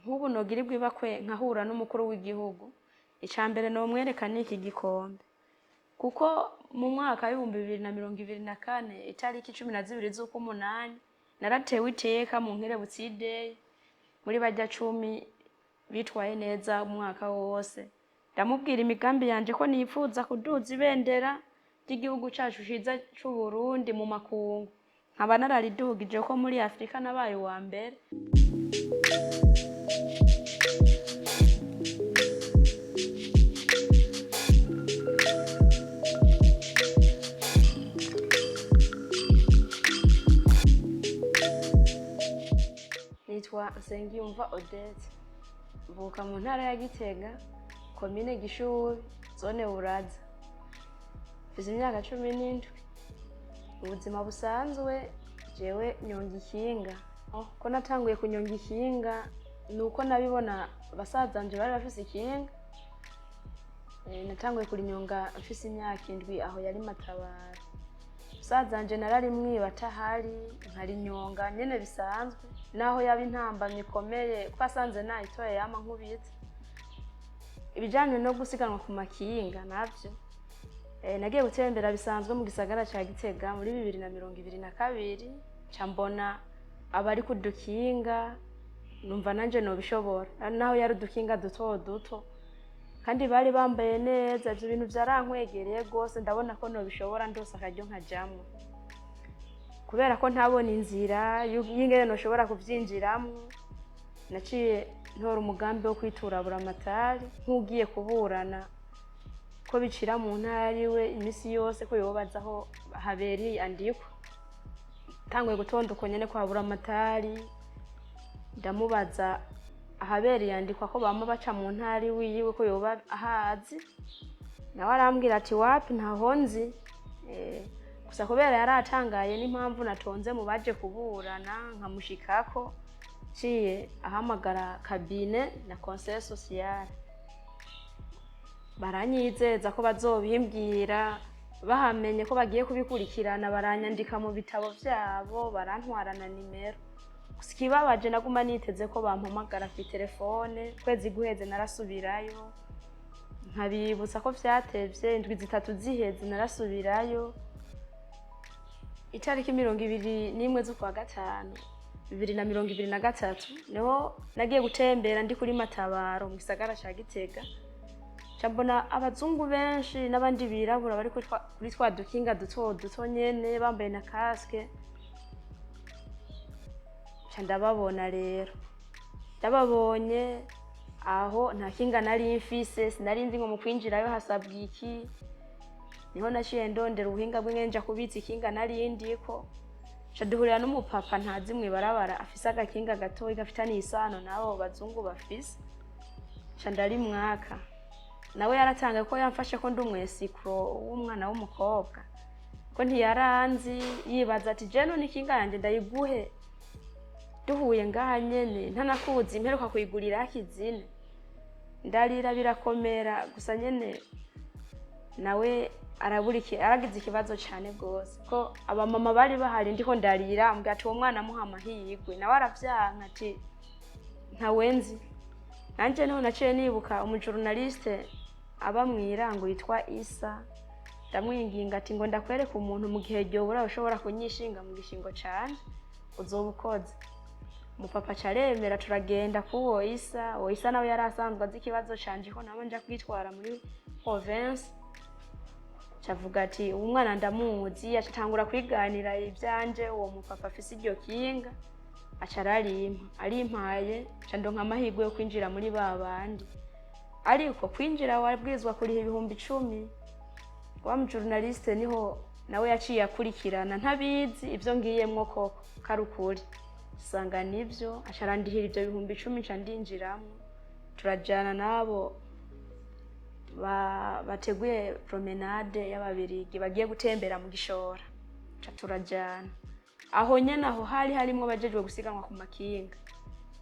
Nk'ubu nogirirwa ibakwe nkahura n'umukuru w'igihugu, ica mbere nomwereka ni iki gikombe, kuko mu mwaka w'2024, itariki 12 z'ukw'umunani, naratewe iteka mu Nkerebutsi Day muri barya 10 bitwaye neza umwaka wose. Ndamubwira imigambi yanje ko nipfuza kuduza ibendera ry'igihugu cacu ciza c'Uburundi mu makungu, nkaba nararidugije ko muri Afrika nabaye uwa mbere. Nitwa Nsengiyumva Odette, mvuka mu ntara ya Gitega, komine Gishubi, zone Buraza. Mfise imyaka 17. Mu buzima busanzwe jewe nyonga ikinga. Ko natanguye kunyonga ikinga ni uko nabibona basazanje bari bafise ikinga. Natanguye kurinyonga mfise imyaka 7, aho yari matabaro. Musazanje nararimwiba atahari, nkarinyonga nyene bisanzwe, naho yaba intambamyi ikomeye ko asanze nayitoye yama nkubitse. Ibijanye no gusiganwa ku makinga navyo, nagiye gutembera bisanzwe mu gisagara ca Gitega muri 2022, nca mbona abari ku dukinga, numva nanje nobishobora, naho yari udukinga duto duto, kandi bari bambaye neza. Ivyo bintu vyarankwegereye rwose, ndabona ko nobishobora ndose akaryo nkajamwo. Kubera ko ntabona inzira y'ingene noshobora kuvyinjiramwo, naciye ntora umugambi wo kwitura Buramatari nk'ugiye kuburana ko bicira mu ntara iwe imisi yose, ko yobaza aho habereye andikwa. Tanguye gutonda uko nyene kwa Buramatari, ndamubaza ahabereye andikwa ko bama baca mu ntara iwiwe, ko yoba ahazi. Nawe arambwira ati: "Wapi, ntaho nzi." Gusa kubera yaratangaye n'impamvu natonze mu baje kuburana nkamushikako, ciye ahamagara cabinet na conseil social, baranyizeza ko bazobimbwira bahamenye ko bagiye kubikurikirana, baranyandika mu bitabo vyabo, barantwara na nimero. Gusa ikibabaje, naguma niteze ko bampamagara kw'itelefone. Kwezi guheze narasubirayo nkabibutsa ko vyatevye, indwi 3 ziheze narasubirayo. Itariki 21 z'ukwa gatanu 2023 niho nagiye gutembera ndi kuri Matabaro mu gisagara ca Gitega, nca mbona abazungu benshi n'abandi birabura bari kuri twa dukinga duto duto nyene, bambaye na casque. Nca ndababona rero, ndababonye aho nta kinga nari mfise, sinari nzi ngo mu kwinjirayo hasabwa iki. Niho naciye ndondera ubuhinga bw'ingene nja kubitsa ikinga nari ndiko. Nca duhurira n'umupapa ntazi mw'ibarabara afise agakinga gatoyi gafitaniye isano n'abo bazungu bafise, nca ndarimwaka. Nawe yaratanga ko yamfashe ko ndi umwesikro w'umwana w'umukobwa, ko ntiyaranzi, yibaza ati: "Je none ikinga yanje ndayiguhe duhuye ngaha nyene ntanakuzi, mperuka kuyigurira hakizine?" Ndarira birakomera, gusa nyene nawe arabura iki, aragize ikibazo cane gose ko abamama bari bahari ndiko ndarira, ambwira ati: "Uwo mwana muha amahirwe." Nawe aravyanka ati: "Ntawenzi." Nanje niho naciye nibuka umujournaliste aba mw'irango yitwa Isa, ndamwinginga ati: "Ngo ndakwereka umuntu mu gihe ryobura ushobora kunyishinga mu gishingo canje, uzoba ukoze." Umupapa aca aremera, turagenda k'uwo Isa. Uwo Isa nawe yari asanzwe azi ikibazo canje ko naba nja kwitwara muri province. Aca avuga ati: "Uwo mwana ndamuzi." Aca atangura kwiganira ivyanje uwo mupapa afise iryo kinga, aca ararimpa. Arimpaye, nca ndonka amahirwe yo kwinjira muri ba bandi. Ariko kwinjira wabwirizwa kuriha 10,000. Wa mujournaliste niho nawe yaciye akurikirana ntabizi ivyo ngiyemwo koko kari ukuri, usanga nivyo, aca arandihira ivyo 10,000, nca ndinjiramwo, turajana n'abo bateguye promenade y'Ababirigi bagiye gutembera mu Gishora. Nca turajana aho nyene. Aho hari harimwo abajejwe gusiganwa ku makinga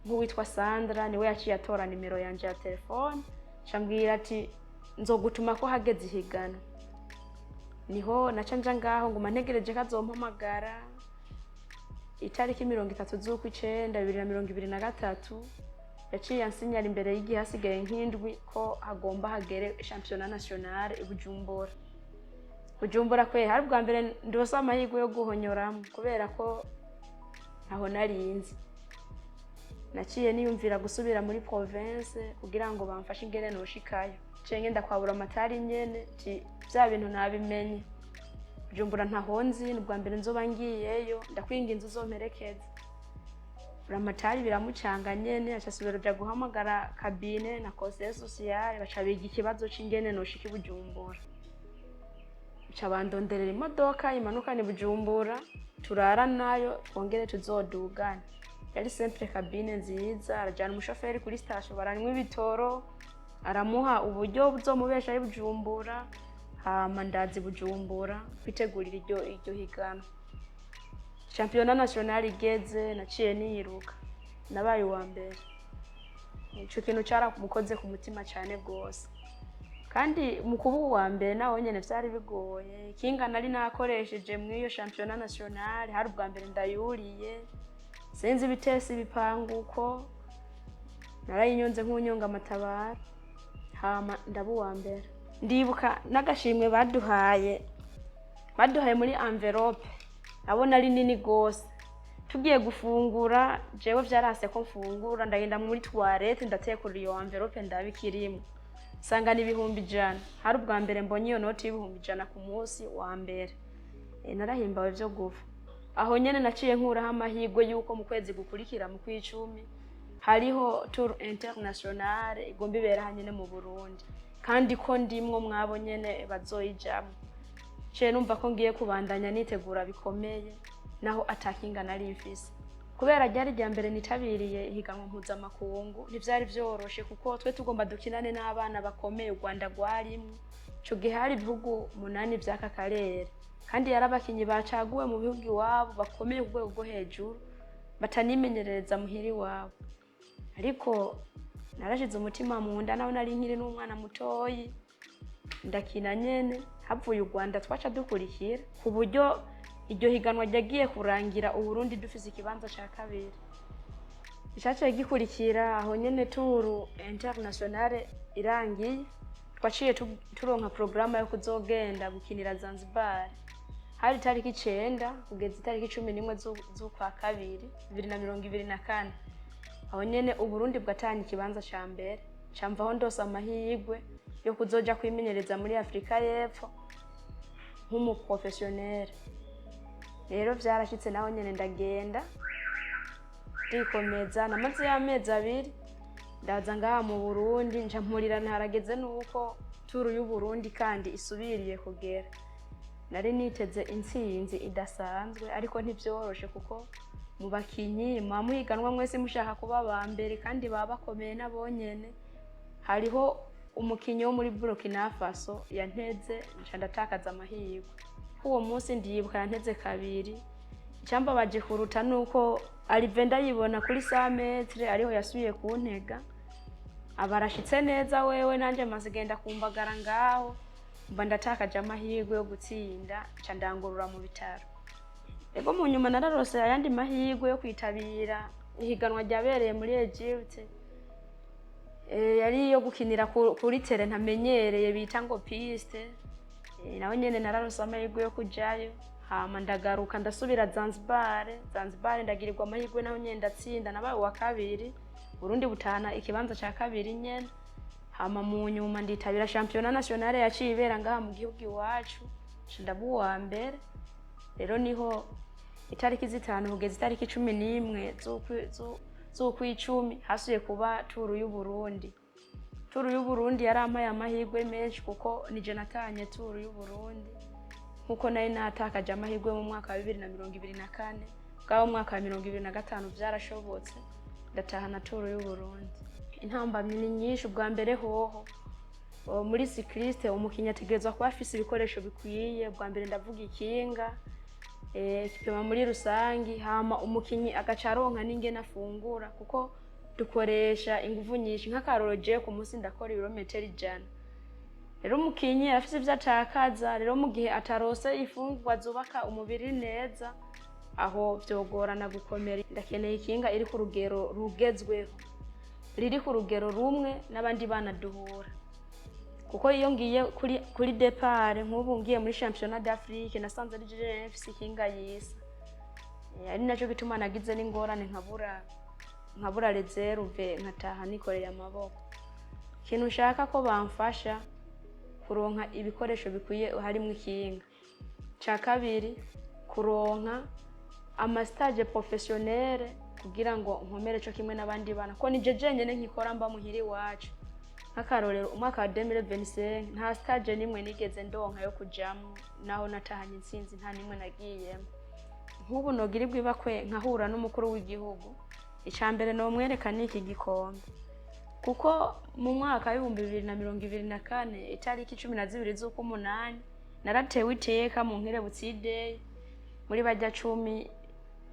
nk'uwitwa Sandra, niwe yaciye atora nimero yanje ya telefone, nca mbwira ati: "Nzogutuma ko hageze ihiganwa." Niho naca nja ngaho nguma ntegereje ko azompamagara. Itariki 30 z'ukw'icenda 2023. Yaciye ansinyara imbere y'igihe hasigaye nk'indwi ko hagomba hagere championnat national i Bujumbura. Bujumbura kwe hari ubwa mbere ndose amahirwe yo guhonyoramo, kubera ko ntaho narinzi. Naciye niyumvira gusubira muri province kugira ngo bamfashe ingene noshikayo. Ciye ngenda kwabura amatari nyene ti vya bintu nabimenye. Bujumbura ntaho nzi, ni ubwa mbere nzoba ngiyeyo, ndakwinginze uzomperekeze. Buramatari biramucanga nyene, aca asubira aja guhamagara cabinet na conseil social, baca biga ikibazo c'ingene noshika i Bujumbura. Baca bandonderera imodoka imanukana i Bujumbura, turara nayo twongere tuzodugane. Yari simple cabine nziza, arajana umushoferi kuri station, baranywa ibitoro, aramuha uburyo buzomubeshaho i Bujumbura, hama ndaza i Bujumbura kwitegurira iryo higanwa. Championnat national igeze, naciye niruka, nabaye uwa mbere. Ico kintu caramukoze ku mutima cane gose. Kandi mu kuba uwa mbere naho nyene vyari bigoye. Ikinga nari nakoresheje mw'iyo championnat national, hari ubwa mbere ndayuriye, sinzi ibitesi ibipanguko, narayinyonze nk'unyonga amatabara, hama ndaba uwa mbere. Ndibuka n'agashimwe baduhaye muri enveloppe, abona ari nini gose. Tugiye gufungura, jewe vyaranse ko mfungura, ndagenda muri toilette ndatekurura iyo enveloppe ndabikirimwo, nsanga ni 100,000. Hari ubwa mbere mbonye iyo noti y'100,000 ku munsi wa mbere. Narahimbawe vyo gufa. Aho nyene naciye nkuraho amahirwe yuko mu kwezi gukurikira, mu kw'icumi, hariho tour internationale igomba ibera aha nyene mu Burundi, kandi ko ndimwo mwabo nyene bazoyijamwo. Ciye numva ko ngiye kubandanya nitegura bikomeye, naho atakinga nari mfise. Kubera ryari rya mbere nitabiriye ihiganwa mpuzamakungu, ntivyari vyoroshe, kuko twe tugomba dukinane n'abana bakomeye. U Rwanda rwarimwo ico gihe, hari ibihugu 8 vy'aka karere, kandi yari abakinyi bacaguwe mu bihugu iwabo bakomeye ku rwego rwo hejuru, batanimenyerereza muhira iwabo. Ariko narashize umutima mu nda, naho nari nkiri n'umwana mutoyi, ndakina nyene. Havuye u Rwanda twaca dukurikira, ku buryo iryo higanwa ryagiye kurangira Uburundi dufise ikibanza ca kabiri. Icaciye gikurikira aho nyene, tour internationale irangiye, twaciye turonka porogaramu yo kuzogenda gukinira Zanzibar. Hari itariki 9 kugeza itariki 11 z'ukwa kabiri 2024. Aho nyene Uburundi bwatanye ikibanza ca mbere. Camvaho ndose amahirwe yo kuzoja kwimenyereza muri Afurika y'Epfo nk'umuprofessionnel. Rero vyarashitse, naho nyene ndagenda ndikomeza. Namaze y'amezi 2, ndaza ngaha mu Burundi, nca mpurira ntarageze nuko tour y'Uburundi kandi isubiriye kugera. Nari niteze intsinzi idasanzwe, ariko ntivyoroshe, kuko mu bakinyi muba muhiganwa mwese mushaka kuba aba mbere, kandi baba bakomeye nabonyene. Hariho umukinyi wo muri Burkina Faso yanteze, nca ndatakaza amahirwe. Uwo munsi ndibuka yanteze kabiri. Icyambabaje kuruta nuko arrivée ndayibona kuri 100 mètres, ariho yasubiye kuntega, aba arashitse neza wewe, nanje maze genda kumbagara ngaho, mba ndatakaje amahirwe yo gutsinda, nca ndangurura mu bitaro. Ego, mu nyuma nararose ayandi mahirwe yo kwitabira ihiganwa ryabereye muri Egypte. Yari iyo gukinira kuri terrain ntamenyereye bita ngo piste. Naho nyene nararose amahirwe yo kujayo, hama ndagaruka ndasubira Zanzibar. Zanzibar ndagirirwa amahirwe, naho nyene ndatsinda, nabaye uwa kabiri. Burundi butahana ikibanza ca kabiri nyene. Hama mu nyuma nditabira championnat nationale yaciye ibera ngaha mu gihugu iwacu, nca ndaba uwa mbere. Rero niho itariki 5 kugeza itariki 11 z'ukwicumi hasuye kuba tour y'Uburundi. Tour y'Uburundi yarampaye amahirwe menshi, kuko nije natanye tour y'Uburundi, nkuko nari natakaje amahirwe mu mwaka wa 2024. Bwaba mwaka wa 2025 vyarashobotse, ndatahana tour y'Uburundi. Intambamyi ni nyinshi. Ubwa mbere hoho, muri cycliste umukinyi ategerezwa kuba afise ibikoresho bikwiye. Ubwa mbere ndavuga ikinga, kipima muri rusangi, hama umukinyi agaca aronka n'ingene afungura, kuko dukoresha inguvu nyinshi. Nk'akarorero, jewe ku munsi ndakora ibirometero 100. Rero umukinyi arafise ivyo atakaza. Rero mu gihe atarose ifungurwa zubaka umubiri neza, aho vyogorana gukomera. Ndakeneye ikinga iri ku rugero rugezweho. riri ku rugero rumwe n'abandi bana duhura, kuko iyo ngiye kuri départ, nk'ubu ngiye muri championnat d'Afrique, nasanze ari jewe mfise ikinga yisa. Ari naco gituma nagize n'ingorane nkabura réserve, nkataha nikoreye amaboko. Ikintu nshaka ko bamfasha kuronka ibikoresho bikwiye harimwo ikinga. Ca kabiri, kuronka ama stage professionnel kugira ngo nkomere co kimwe n'abandi bana, ko nije jenyene nkikora mba muhira iwacu. Nk'akarorero, umwaka wa 2025 nta stage nimwe nigeze ndonka yo kujamwo, naho natahanye intsinzi nta nimwe nagiyemo. Nk'ubu nogirirwa ibakwe nkahura n'umukuru w'igihugu, ica mbere nomwereka ni iki gikombe, kuko mu mwaka w'2024, itariki 12 z'ukw'umunani, naratewe iteka mu Nkerebutsi Day muri barya 10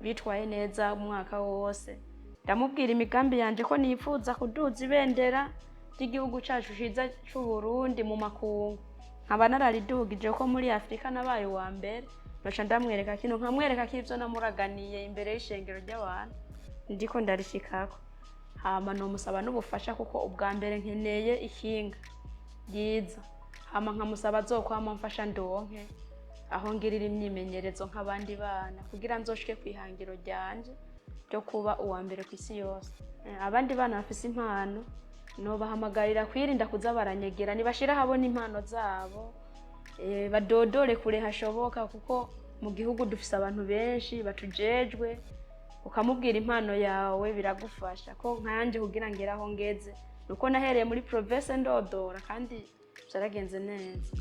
bitwaye neza umwaka wose. Ndamubwira imigambi yanje ko nifuza kuduza ibendera ry'igihugu cacu ciza c'Uburundi mu makungu, nkaba nararidugije ko muri Afurika nabaye uwa mbere. Noca ndamwereka kino, nkamwereka ko ivyo namuraganiye imbere y'ishengero ry'abantu ndiko ndarishikako. Hama nomusaba n'ubufasha, kuko ubwa mbere nkeneye ikinga ryiza, hama nkamusaba azokwama mfasha ndonke aho ngirira imyimenyerezo nk'abandi bana, kugira nzoshike kw'ihangiro ryanje ryo kuba uwa mbere ku isi yose. Abandi bana bafise impano nobahamagarira kwirinda kuza baranyegera, nibashira ahabona impano zabo, badodore kure hashoboka, kuko mu gihugu dufise abantu benshi batujejwe. Ukamubwira impano yawe biragufasha, ko nkanje kugira ngere aho ngeze nuko nahereye muri province ndodora, kandi vyaragenze neza.